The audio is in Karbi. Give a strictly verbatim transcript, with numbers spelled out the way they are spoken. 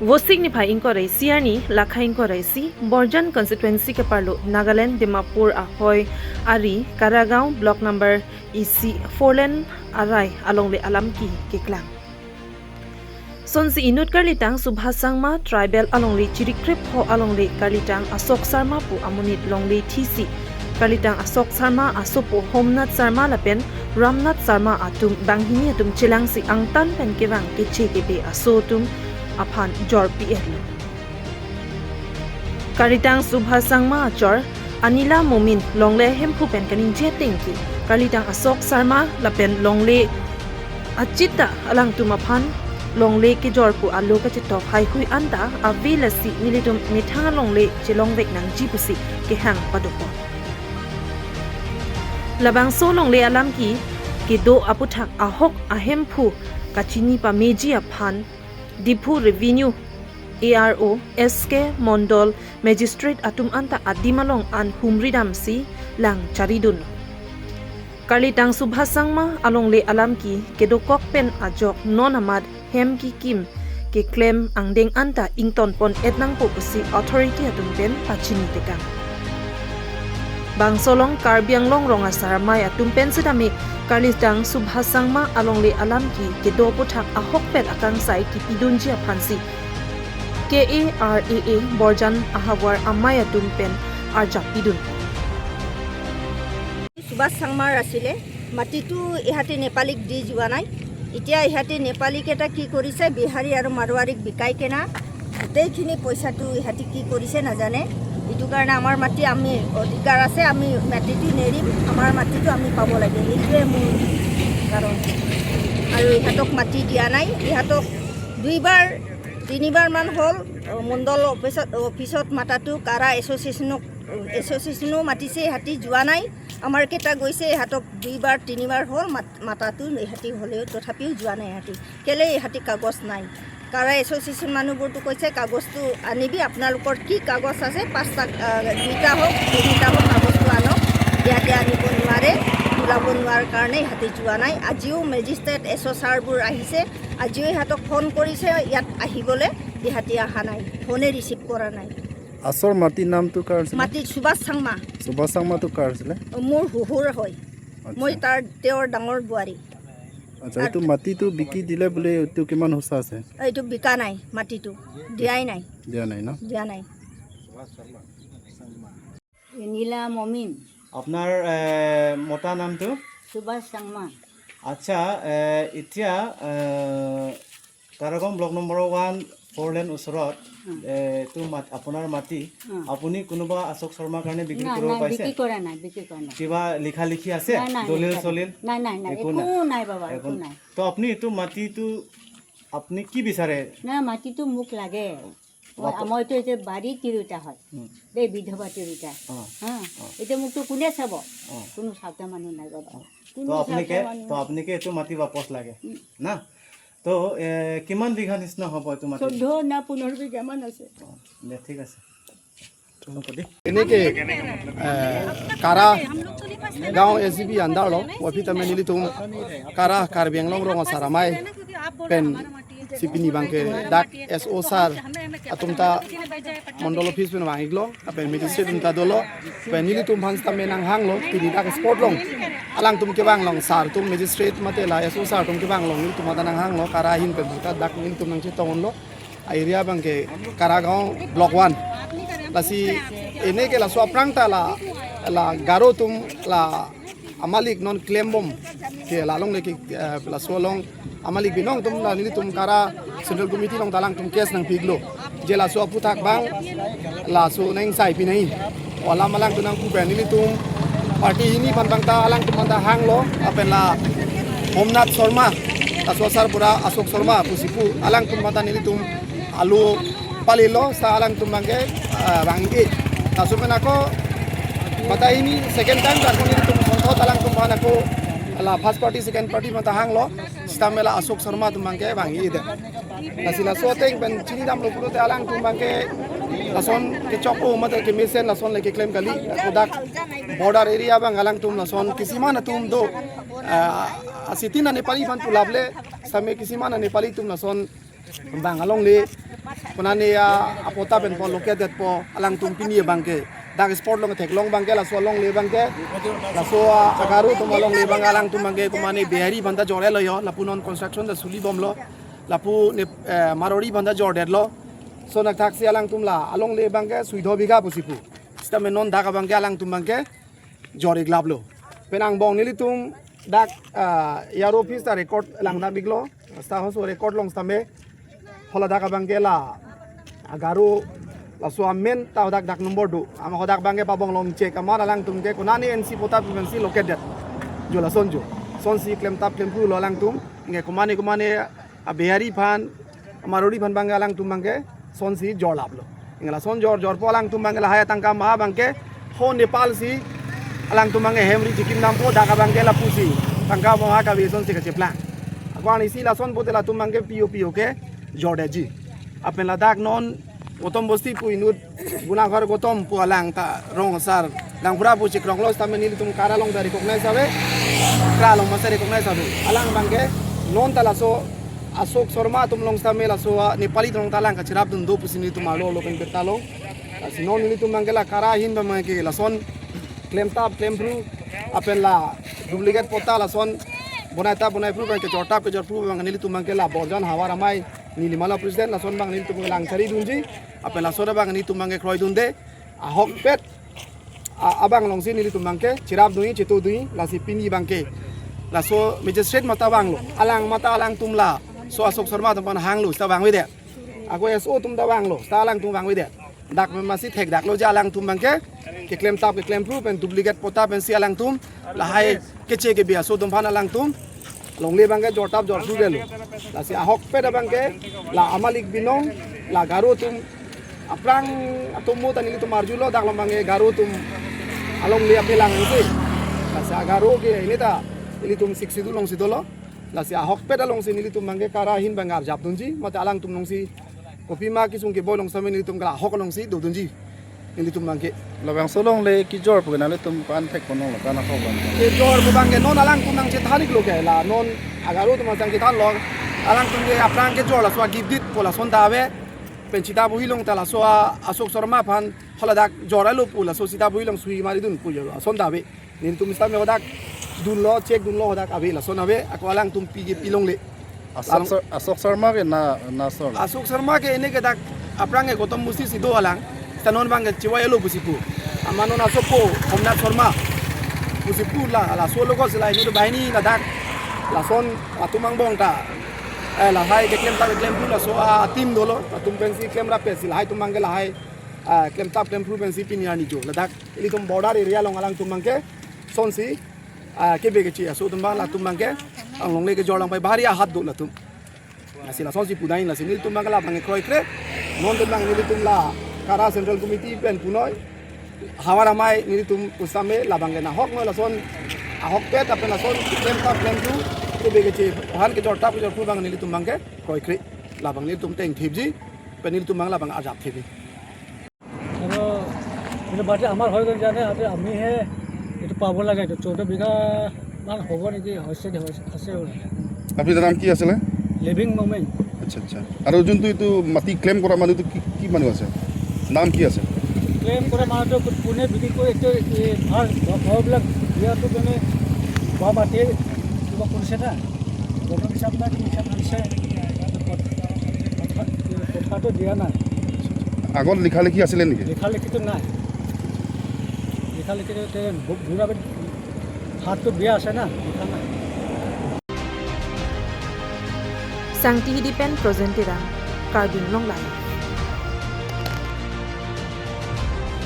Vosik niphai ingkoi ra isi arni, lakha ingkoi ra isi, Borjan constituency keparlo Nagaland Dimapur ahoi ari Karagaon block number isi four lane arai alongle alam ki keklang. Sonsi inut karlitang Subhas Sangma tribal alongle chirikkrep ho alongle karlitang Ashok Sharma pu amonit longle thisi karlitang Ashok Sharma asopo Homnath Sharma lapen Ramnath Sharma atum banghini atum chelangsi angtan pen kevang keche kebe aso atum aphan jorpi-etlo. Karlitang Subhas Sangma achor Anila Momin longle hemphu pen kaningje ateng ke karlitang Ashok Sharma lapen longle achita alangtum aphan longle kejor pu alo kachetok haihui anta ave lasi nelitum methang alongle chelongvek nangji pusi kehang padokok. Labangso longle alam ki kedo aputhak ahok ahemphu kachini pameji aphan Diphu Revenue A R O, S K Mondol, Magistrate atum anta adim along an humri damsi lang charidun. Karlitang Subhas Sangma alongle alam ki kedokok pen ajok non amat hem kikim keklem angdeng anta ingtonpon-et nangpo pusi authority atum pen pachini tekang. Bangso along Karbi Anglong rong asar amei atum pen setame karlitang Subhas Sangma alongle alam ki kedo aputhak ahokpet akangsai kipidunji aphansi K A R A A Borjan ahavar amei atum pen arjap pidun. Subhash চাংমাৰ আছিলে। মাটিটো ইহঁতে নেপালীক দি যোৱা নাই। এতিয়া ইহঁতে নেপালীকেইটা কি কৰিছে, বিহাৰী আৰু মাৰোৱাৰীক বিকাই কেনা গোটেইখিনি পইচাটো ইহঁতে কি কৰিছে নাজানে। এইটো কাৰণে আমাৰ মাটি, আমি অধিকাৰ আছে, আমি মাটিটো নেৰিম, আমাৰ মাটিটো আমি পাব লাগে, এইটোৱে মোৰ কাৰণ। আৰু ইহঁতক মাটি দিয়া নাই। ইহঁতক দুইবাৰ তিনিবাৰমান হ'ল, অ, মণ্ডল অফিচত, অফিচত মাতাটো কাৰা এছ'চিয়েশ্যনক, এছ'চিয়েশ্যনো মাতিছে, ইহঁতি যোৱা নাই। আমাৰ কেইটা গৈছে, ইহঁতক দুইবাৰ তিনিবাৰ হ'ল মাত-, মাতাটো, ইহঁতি হ'লেও তথাপিও যোৱা নাই ইহঁতি। কেলে ইহঁতি কাগজ নাই? কাৰা এছ'চিয়েশ্যন মানুহবোৰতো কৈছে, "কাগজটো আনিবি, আপোনালোকৰ কি কাগজ আছে, পাঁচটা, আহ, দুইটা হওক, তিনিটা হওক, কাগজটো আনক।" ইহঁতে আনিব নোৱাৰে, ওলাব নোৱাৰাৰ কাৰণে ইহঁতে যোৱা নাই। আজিও মেজিষ্ট্ৰেট, এছ অ' ছাৰবোৰ আহিছে, আজিও ইহঁতক ফোন কৰিছে ইয়াত আহিবলৈ, ইহঁতে অহা নাই, ফোনে ৰিচিভ কৰা নাই। আচল মাটিৰ নামটো কাৰ আছিলে? মাটি সুভাষ চাংমা। সুভাষ চাংমাটো কাৰ আছিলে? মোৰ শহুৰ হয়। আচ্ছা। মই তাৰ, তেওঁৰ ডাঙৰ বোৱাৰী। আচ্ছা, এইটো মাটিটো বিকি দিলে বুলি এইটো কিমান সঁচা আছে? এইটো বিকা নাই, মাটিটো দিয়াই নাই। দিয়া নাই ন? দিয়া নাই। এনিলা মমিন। আপোনাৰ, এ, মতা নামটো? সুভাষ চাংমা। আচ্ছা, এ, এতিয়া, এ, কাৰাগাঁও block number one four lane ওচৰত, উম। এ, এইটো মাত-, আপোনাৰ মাটি, উম। আপুনি কোনোবা আশোক শৰ্মাৰ কাৰণে বিক্ৰী নাই, কৰিব নাই, পাইছে? বিক্ৰী কৰা নাই, বিক্ৰী কৰা নাই। কিবা লিখা লিখি আছে? নাই, নাই, দলিল লিখা নাই। চলিল? নাই, নাই, নাই, একো একো নাই। নাই বাবা, একো একো নাই। নাই। তো আপুনি এইটো মাটিটো আপুনি কি বিচাৰে? নাই, মাটিটো মোক লাগে। মই, বাপ- মইতো এতিয়া বাৰী তিৰোতা হয়। উম। দেই, বিধৱা তিৰোতা। অ। হা? অ। এতিয়া মোকতো কোনে চাব? অ। কোনো চাওঁতা মানুহ নাই বাবা। অ। কোনো তো আপোনালোকে, চাওঁতা মানুহ তো নাই। আপোনালোকে এইটো মাটি বাপচ লাগে? উম। না? তো, এ, কিমান বিঘা নিচিনা হ'ব এইটো মাটি? চৈধ্য না পোন্ধৰ বিঘামান আছে। অ, দে, ঠিক আছে। হ'ব দে। Ini ke, eh, Kara Gaon S G B under lo, wapi tame nelitum Kara Karbi Anglong rong asar amei pen si pini abangke dak S O sir atum ta mondol office pen vang-iklo, lapen magistrate atum ta dolo, lapen nelitum aphan sitame nanghanglo, pini dak spot along alangtum kevang along sir atum magistrate mate la S O sir atum kevang along nelitum ta nanghanglo, Kara ahin pen ta dak nelitum nangchetonglo. A-area abangke Kara Gaon Block one. Lasi ini ke laso aphrang ta la, la Garo atum la amalik non klembom ke la longle ke, eh, laso along amalik binong atum la nelitum Kara Central Committee along ta alangtum case nangpi-iklo. Je laso aputhak abang laso nang sai pinai. Alam alangtum nangpu pen nelitum party hini aphan abang ta alangtum aphan ta hanglo, lapen la Homnath Sharma, laso asar pura Ashok Sharma pusi pu, alangtum aphan ta nelitum alo palilo, sa alangtum abangke, ah, vang-ik. Laso pen ako, mata hini second time ta ako nelitum sonthot alangtum aphan ako, la first party, second party aphan ta hanglo, sitame la Ashok Sharma atum abangke vang-ik de. Lasi laso ateng pen chinidamlo pulote alangtum abangke lason kechok-o mate kemesen lason le keklem kali, ako dak border area abang alangtum lason kisiman atum do, ah, asitin a Nepali aphan pu laple, sitame kisiman a Nepali atum lason bang alongle Konane ya apota pen po located po alangtum pini abangke. Dak spot along theklong abangke laso alongle abangke. Laso a-Garo atum alongle abangke alangtum abangke konane Bihari aphan ta jorlo yo. Lapu non construction ta suli bomlo. Lapu ne, eh, Marwari aphan ta jordetlo. Lason athaksi alangtum la alongle abangke sui do bigha pusi pu. Sitame non dak abangke alangtum abangke jor-ik laplo. Pen angbong nelitum dak, ah, E R O office ta record lang dam-iklo. Seta hoso record along sitame hala dak abangke la a-Garo laso amen ta hadak dak number do. Ama hadak abangke pabong long check amat alangtum ke konane N C pota pensi located. Jo lason jo. Lasonsi klemtap klemphrulo alangtum. Nge konane konane a-Bihari aphan, a-Marwari aphan abangke alangtum abangke lasonsi jorlaplo. Nge lason jor jorpo alangtum abangke lahai atangka maha abangke ho Nepal si alangtum abangke hem ri chikim dampo, dak abangke lapusi tangka maha kave lasonsi kacheplang. Ako anisi lason pote latum abangke pio pio ke jordetji. Apen ladak non Gotom Bosti pu inut Bunaghar Gotom pu alang ta rong asar Langphura pu chekronglo sitame nelitum Kara along ta recognize ave. Kra along masa recognize ave. Alang abangke non ta laso Ashok Sharma atum along sitame laso a-Nepali atum along ta alang kacherapdun do pusi nelitum arlo lo pen birta lo. Lasi non nelitum abangke la Kara ahin abangke lason klemtap klemphru apen la duplicate pota lason bonaitap bonaiphru abangke jortap kejorphru abang nelitum abangke la Borjan Havar Amei, neli mala president, lason abang nelitum lang chari dunji. Apen lason abang nelitum abangke kroidunde. Ahokpet a-, abang alongsi nelitum abangke cherapdunji, chetodunji, lasi pini abangke laso magistrate mata vanglo, alang mata alangtum laso Ashok Sharma atum aphan hanglo seta vangvedet. Ako S O atum ta vanglo seta alangtum vangvedet. Dak memasi thekdaklo je alangtum abangke keklemtap keklemphru pen duplicate pota pensi alangtum lahai keche kebi aso atum aphan alangtum longle abangke jortap jorphru detlo. Lasi ahokpet abangke la amalik binong, la Garo atum aphrang atum mo ta nelitum arjulo, dak along abangke Garo atum alongle apelang si. Lasi a-Garo ke ini ta ilitum Sixth Schedule alongsi dolo. Lasi ahokpet alongsi nelitum abangke Kara ahin abang arjapdunji, mate alangtum alongsi kopima kesung keboi along sitame nelitum ke la ahok alongsi dodunji nelitum abangke. Labangso alongle kejor pu ke nanglitum aphan thekponlonglo, kan ahok abang. Kejor pu abangke non alangtum nangchethan-iklo ke la non a-Garo atum nangchethanlo. Alangtum ke aphrang kejor laso a-Gifted pu lason ta ave. Pen Sitabohi along ta laso a-Ashok Sharma aphan haladak jorlo pu laso Sitabohi along sui maridun pu jo lason ta ave. Nelitum sitame hadak dunlo, check dunlo, hadak ave, lason ave, ako alangtum pi ke pilongle. Ashok Alang- Shar-, Ashok Sharma ke na, na sor. Ashok Sharma ke ini ke dak aphrang ke Gotom Bosti si do alang. Seta non abangke chewai-lo pusi pu. Amat non Ashok ko Somnath Sharma pusi pu la, laso logo si la ini do bahini ladak. Lason atum angbong ta, eh, lahai keklemtap keklemphu laso a-team dolo. Atum pensi klemrap pensi lahai atum abangke lahai, ah, klemtap klemphru pensi pini arni jo ladak. Ilitum border area along alangtum abangke lasonsi, ah, kebe keche aso atum abang, latum abangke alongle kejor lang pai bahari ahat do latum. Lasi lasonsi pudai, lasi nelitum abangke labang kroikre. Non atum abang nelitum la Kara Central Committee pen punoi Havar Amei nelitum pusitame labangke nahok noi, lason ahokpet apen lason klemtap klemphru, kebe keche aphan kejortap kejorphru abang nelitum abangke kroikre. Labang nelitum tengthipji pen nelitum abang labang arjapthipji. আৰু এইটো মাটি আমাৰ হৈ গ'ল কাৰণে আজি আমিহে এইটো পাব লাগে। এইটো চৈধ্য বিঘা মান হ'ব নেকি? হৈছে দে, হৈছে, আছে বোলে। আপোনাৰ নাম কি আছিলে? Living moment. আচ্ছা, আচ্ছা। আৰু যোনটো এইটো মাটি ক্লেইম কৰা মানুহটো কি, কি মানুহ আছে? নাম কি আছে? ক্লেইম কৰা মানুহটো কোনে বিক্ৰী কৰে, এইটো এই ভাল ঘ-, ঘৰবিলাক দিয়াটো মানে ঘৰ মাটিয়ে কিবা কৰিছে না। গভৰ্ণমেণ্ট হিচাপ নাই, হিচাপ আনিছে। পট-, পট-, পট্টাটো দিয়া নাই। আগত লিখা লিখি আছিলে নেকি? লিখা লিখিটো নাই। লিখা লিখিটো তে বু-, বুঢ়া বি-, হাতটো বিয়া আছে না, লিখা নাই। Sangti Hidi pen Projen Terang, Karbi Anglong Live.